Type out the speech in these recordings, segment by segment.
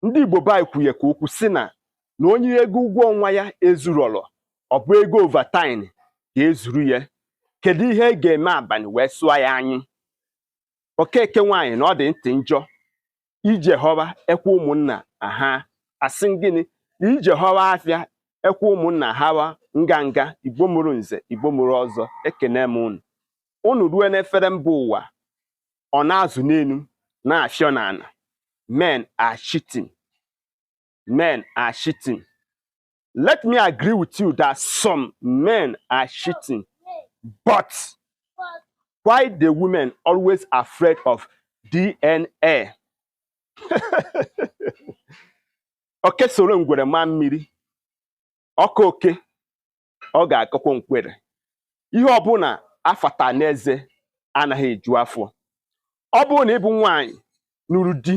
Ndị Igbo be anyị kwunye ka okwu si na onye ego ụgwọ ọnwa ya ezurọrọ, ọ bụ ego overtime ka ezuru ya. Kedu ihe e ga-eme abalị wee sụọ ya anyị? Okeke nwaanyị na ọ dị ntị njọ ije họwa ekwe ụmụnna aha asị gịnị ije họwa afịa ekwe ụmụnna hawa nganga. Igbo mụrụ nze, Igbo mụrụ ọzọ, ekene m unu. Unu rue n'efere mba ụwa, ọ na-azụ n'elu na-afịọ n'ala. Men are cheating, men are cheating. Let me agree with you that some men are cheating, but why the women always afraid of DNA? Oke soro ngwere maa mmiri, ọkụ oke ọ ga-akọkwa nkwere. Ihe ọbụla afata n'eze anaghị eju afọ. Ọ bụrụ na ị bụ nwaanyị nụrụ di,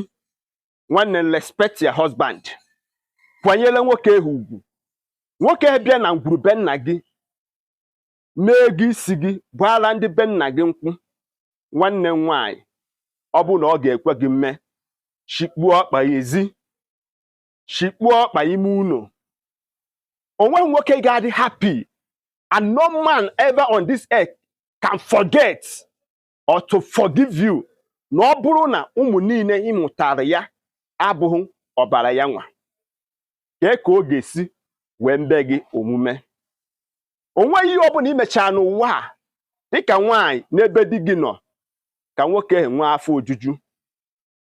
nwanne, respect your husband. Kwanyere nwoke ahụ ugwu. Nwoke bịa na ngwuru be nna gị mee ego isi gị, gbaala ndị be nna gị nkwụ. Nwanne m nwaanyị, ọ bụrụ na ọ ga-ekwe gị mme, shikpuo ọkpa ya ezi, shikpuo ọkpa ime ụlọ. Onweghị nwoke ga-adị happy, and no man ever on this earth can forget or to forgive you na ọ bụrụ na ụmụ niile ị mụtara ya abụghị ọbara ya nwa. Kee ka ọ ga-esi wee mbe gị omume? O nweghị ihe ọbụla imechara n'ụwa a dịka nwaanyị n'ebe di gị nọ ka nwoke nwee afọ ojuju,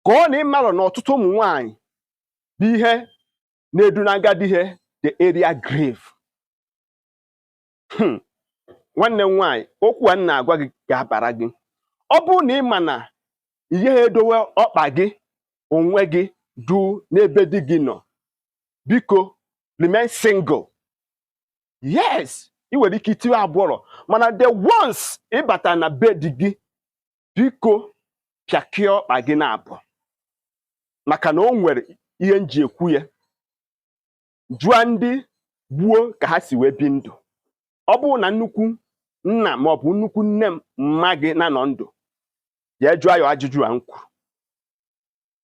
ka ọ na ịmarọ na ọtụtụ ụmụ nwaanyị bụ ihe na-edu na agadi ihe the area grave. Nwanne m nwaanyị, okwu a m na-agwa gị ga-abara gị. Ọ bụrụ na ị ma na ihe edowe ọkpa gị onwe gị du n'ebe di gị nọ, biko remain single. Yes, ị nwere ike itinye abụọrọ, mana the ones ịbata na be di gị, biko pịakịa ọkpa gị na-abụ, maka na o nwere ihe m ji ekwu ya. Jụọ ndị gbuo ka ha si wee bi ndụ. Ọ bụrụ na nnukwu nna maọbụ nnukwu nne m mma gị na-anọ ndụ, jee jụọ ya ajụjụ a m kwuru,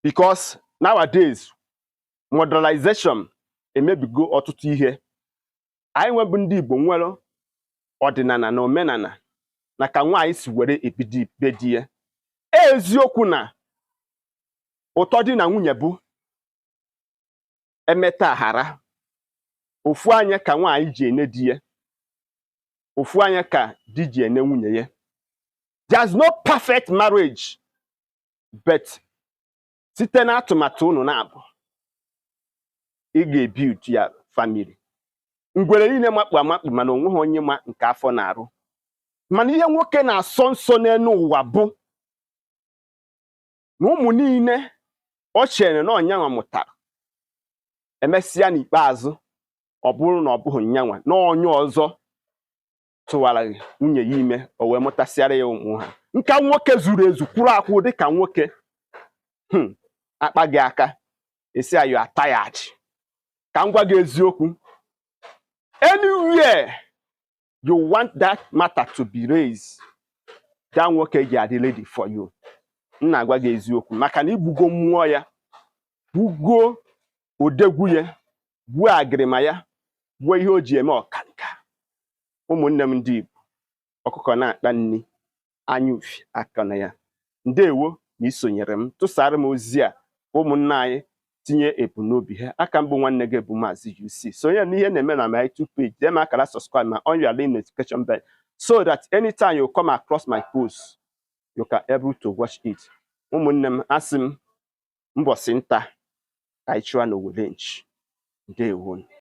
because nowadays modernization emebigo ọtụtụ ihe. Anyị nwebụ ndị Igbo nwere ọdịnala na omenala na ka nwaanyị si were ebido be di ya. Eziokwu na ụtọ di na nwunye bụ emeta aghara. Ofu anya ka nwaanyị ji ene di ya, ofu anya ka di ji ene nwunye ya. There's no perfect marriage, but site n'atụmatụ unu na-abụ, ị ga-ebuild ya family. Ngwere niile makpu amakpu, mana onweghị onye ma nke afọ na-arụ. Mana ihe nwoke na-asọ nsọ n'elu ụwa bụ na ụmụ niile o chere na ọnyanwa mụtara, emesịa n'ikpeazụ ọ bụrụ na ọ bụghị nyanwa, na onye ọzọ tụwara nwunye ya ime, o wee mụtasịara ya ụmụ ha. Nka nwoke zuru ezu kwuru akwụ dịka nwoke, akpa gị aka esi you are tired. Ka m gwa gị eziokwu, anywhere you want that matter to be raised, that nwoke ga-adị ready for you. M na-agwa gị eziokwu, maka na igbugo mmụọ ya, gbugo odegwu ya, gbuo agịrịma ya, gbuo ihe o ji eme ọkanka. Ụmụnne m ndị Igbo, ọkụkọ na-akpa nri anya ufi aka na ya. Ndewo na isonyere m. Tụsara m ozi a ka ụmụnne anyị tinye ebumnobi ha aka. Mbụ nwanne gị bụ Maazị UC. Sonye n'ihe na-eme na my YouTube page. Dee m akara subscribe ma on your link notification bell so that anytime you come across my post, you can able to watch it. Ụmụnne m, asị m mbọsị nta ka anyị chụọ na owere nchi. Ndewo.